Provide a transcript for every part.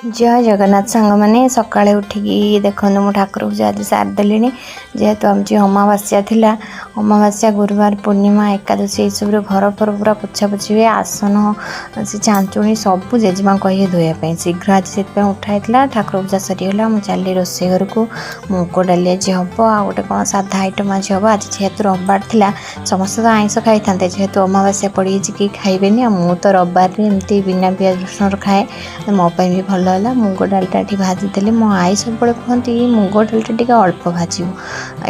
ଜୟ ଜଗନ୍ନାଥ ସାଙ୍ଗମାନେ। ସକାଳେ ଉଠିକି ଦେଖନ୍ତୁ, ମୁଁ ଠାକୁର ପୂଜା ଆଜି ସାରିଦେଲିଣି। ଯେହେତୁ ଆଜି ଅମାବାସ୍ୟା ଥିଲା, ଅମାବାସ୍ୟା, ଗୁରୁବାର, ପୂର୍ଣ୍ଣିମା, ଏକାଦଶୀ, ଏସବୁରେ ଘର ଫର ପୁରା ପୋଛାପୋଛି ହୁଏ। ଆସନ, ସେ ଛାଞ୍ଚୁଣି ସବୁ ଜେଜେମା କହିବେ ଧୋଇବା ପାଇଁ। ଶୀଘ୍ର ଆଜି ସେଥିପାଇଁ ଉଠା ହେଇଥିଲା। ଠାକୁର ପୂଜା ସରିଗଲା, ମୁଁ ଚାଲିଲି ରୋଷେଇ ଘରକୁ। ମୁଗ ଡାଲି ଆଜି ହେବ ଆଉ ଗୋଟେ କ'ଣ ସାଧା ଆଇଟମ୍ ଆଜି ହେବ। ଆଜି ଯେହେତୁ ରବିବାର ଥିଲା, ସମସ୍ତେ ତ ଆଇଁଷ ଖାଇଥାନ୍ତେ। ଯେହେତୁ ଅମାବାସ୍ୟା ପଡ଼ିଯାଇଛି, କେହି ଖାଇବେନି। ଆଉ ମୁଁ ତ ରବିବାରରେ ଏମିତି ବିନା ପିଆଜ ରସୁଣର ଖାଏ, ମୋ ପାଇଁ ବି ଭଲ ହେଲା। ମୁଗ ଡାଲିଟା ଏଠି ଭାଜିଦେଲି। ମୋ ଆଈ ସବୁବେଳେ କୁହନ୍ତି, ମୁଗ ଡାଲିଟା ଟିକେ ଅଳ୍ପ ଭାଜିବୁ।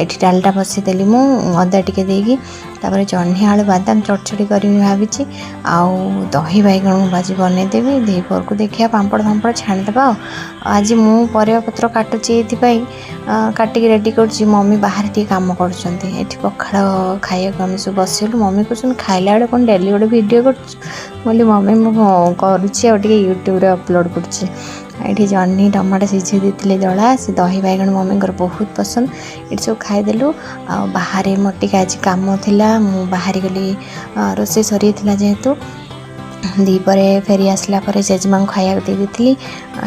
ଏଠି ଡାଲିଟା ବସେଇଦେଲି ମୁଁ ଅଦା ଟିକେ ଦେଇକି। ତାପରେ ଜହ୍ନି ଆଳୁ ବାଦାମ ଚଡ଼ଚଡ଼ି କରିବି ଭାବିଛି ଆଉ ଦହି ବାଇଗଣ ମୁଁ ଭାଜି ବନେଇଦେବି। ଦ୍ୱିପହରକୁ ଦେଖିବା, ପାମ୍ପଡ଼ ଫାମ୍ପଡ଼ ଛାଣିଦେବା। ଆଉ ଆଜି ମୁଁ ପରିବା ପତ୍ର କାଟୁଛି ଏଇଥିପାଇଁ, କାଟିକି ରେଡ଼ି କରୁଛି, ମମି ବାହାରେ ଟିକେ କାମ କରୁଛନ୍ତି। ଏଠି ପଖାଳ ଖାଇବାକୁ ଆମେ ସବୁ ବସିଗଲୁ। ମମି କହୁଛନ୍ତି, "ଖାଇଲା ବେଳେ କ'ଣ ଡେଲି ଗୋଟେ ଭିଡ଼ିଓ କରୁଛୁ?" ମୁଁ କହିଲି, "ମମି, ମୁଁ କରୁଛି ଆଉ ଟିକେ ୟୁଟ୍ୟୁବରେ ଅପଲୋଡ଼ କରୁଛି।" ଏଠି ଜହ୍ନି ଟମାଟୋ ସିଝେଇ ଦେଇଥିଲି ଦଳା। ସେ ଦହି ବାଇଗଣ ମମିଙ୍କର ବହୁତ ପସନ୍ଦ। ଏଠି ସବୁ ଖାଇଦେଲୁ। ଆଉ ବାହାରେ ମୋର ଟିକେ ଆଜି କାମ ଥିଲା, ମୁଁ ବାହାରି ଗଲି। ରୋଷେଇ ସରିଯାଇଥିଲା ଯେହେତୁ, ଦ୍ୱିପହରେ ଫେରି ଆସିଲା ପରେ ଜେଜେମାଙ୍କୁ ଖାଇବାକୁ ଦେଇ ଦେଇଥିଲି।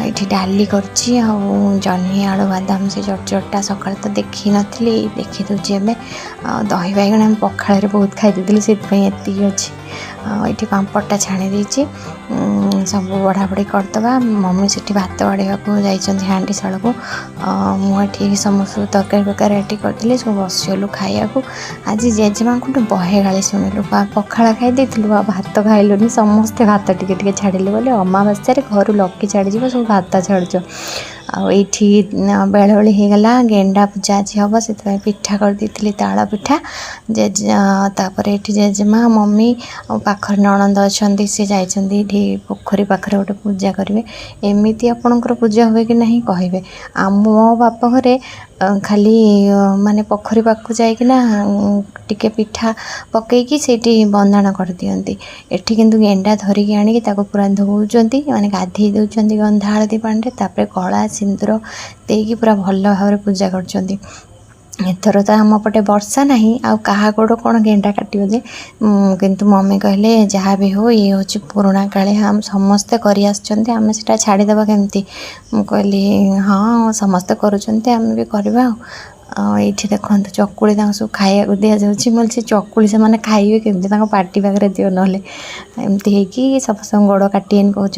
ଏଠି ଡାଲି କରିଛି ଆଉ ଜହ୍ନି ଆଳୁ ବାଦାମ ସେ ଚଟଚଟଟା ସକାଳେ ତ ଦେଖିନଥିଲି, ଦେଖିଦେଉଛି ଏବେ। ଆଉ ଦହି ବାଇଗଣ ଆମେ ପଖାଳରେ ବହୁତ ଖାଇ ଦେଇଥିଲୁ, ସେଥିପାଇଁ ଏତିକି ଅଛି। ଆଉ ଏଠି ପାମ୍ପଡ଼ଟା ଛାଣି ଦେଇଛି। ସବୁ ବଢ଼ାବଢ଼ି କରିଦେବା। ମମି ସେଠି ଭାତ ବାଢ଼ିବାକୁ ଯାଇଛନ୍ତି ହାଣ୍ଡିଶାଳକୁ। ମୁଁ ଏଠି ସମସ୍ତଙ୍କୁ ତରକାରୀ ଫରକାରୀ ରେଡ଼ି କରିଥିଲି। ସବୁ ବସିଗଲୁ ଖାଇବାକୁ। ଆଜି ଜେଜେମାଙ୍କଠୁ ବହେ ଗାଳି ଶୁଣିଲୁ। ପଖାଳ ଖାଇ ଦେଇଥିଲୁ ଆଉ ଭାତ ଖାଇଲୁନି। ସମସ୍ତେ ଭାତ ଟିକେ ଟିକେ ଛାଡ଼ିଲେ ବୋଲି, ଅମାବାସ୍ୟାରେ ଘରୁ ଲକି ଛାଡ଼ିଯିବ, ସବୁ ଭାତ ଛାଡ଼ୁଛ। ଆଉ ଏଇଠି ବେଳବେଳି ହେଇଗଲା। ଗେଣ୍ଡା ପୂଜା ଆଜି ହେବ, ସେଥିପାଇଁ ପିଠା କରିଦେଇଥିଲି, ତାଳ ପିଠା। ଜେଜେ, ତାପରେ ଏଠି ଜେଜେମା, ମମି ଆଉ ପାଖରେ ନଣନ୍ଦ ଅଛନ୍ତି, ସେ ଯାଇଛନ୍ତି ଏଠି ପୋଖରୀ ପାଖରେ ଗୋଟେ ପୂଜା କରିବେ। ଏମିତି ଆପଣଙ୍କର ପୂଜା ହୁଏ କି ନାହିଁ କହିବେ। ଆଉ ମୋ ବାପ ଘରେ ଖାଲି ମାନେ ପୋଖରୀ ପାଖକୁ ଯାଇକିନା ଟିକେ ପିଠା ପକେଇକି ସେଇଠି ବନ୍ଦାଣ କରିଦିଅନ୍ତି। ଏଠି କିନ୍ତୁ ଗେଣ୍ଡା ଧରିକି ଆଣିକି ତାକୁ ପୁରା ଧୋଉଛନ୍ତି, ମାନେ ଗାଧେଇ ଦେଉଛନ୍ତି ଗନ୍ଧା ହଳଦୀ ପାଣିରେ। ତାପରେ କଳା ସିନ୍ଦୁର ଦେଇକି ପୁରା ଭଲ ଭାବରେ ପୂଜା କରୁଛନ୍ତି। ଏଥର ତ ଆମ ପଟେ ବର୍ଷା ନାହିଁ, ଆଉ କାହା ଗୋଡ଼ କ'ଣ ଗେଣ୍ଡା କାଟିବ ଯେ। କିନ୍ତୁ ମମି କହିଲେ, ଯାହା ବି ହଉ, ଇଏ ହେଉଛି ପୁରୁଣା କାଳେ ଆମ ସମସ୍ତେ କରି ଆସିଛନ୍ତି, ଆମେ ସେଇଟା ଛାଡ଼ିଦେବା କେମିତି? ମୁଁ କହିଲି, ହଁ, ସମସ୍ତେ କରୁଛନ୍ତି, ଆମେ ବି କରିବା। ଆଉ ଏଇଠି ଦେଖନ୍ତୁ, ଚକୁଳି ତାଙ୍କୁ ସବୁ ଖାଇବାକୁ ଦିଆଯାଉଛି। ମୁଁ କହିଲି, ସେ ଚକୁଳି ସେମାନେ ଖାଇବେ କେମିତି? ତାଙ୍କ ପାଟି ପାଖରେ ଦିଅ ନହେଲେ। ଏମିତି ହେଇକି ସମସ୍ତଙ୍କ ଗୋଡ଼ କାଟିଏନି କହୁଛନ୍ତି।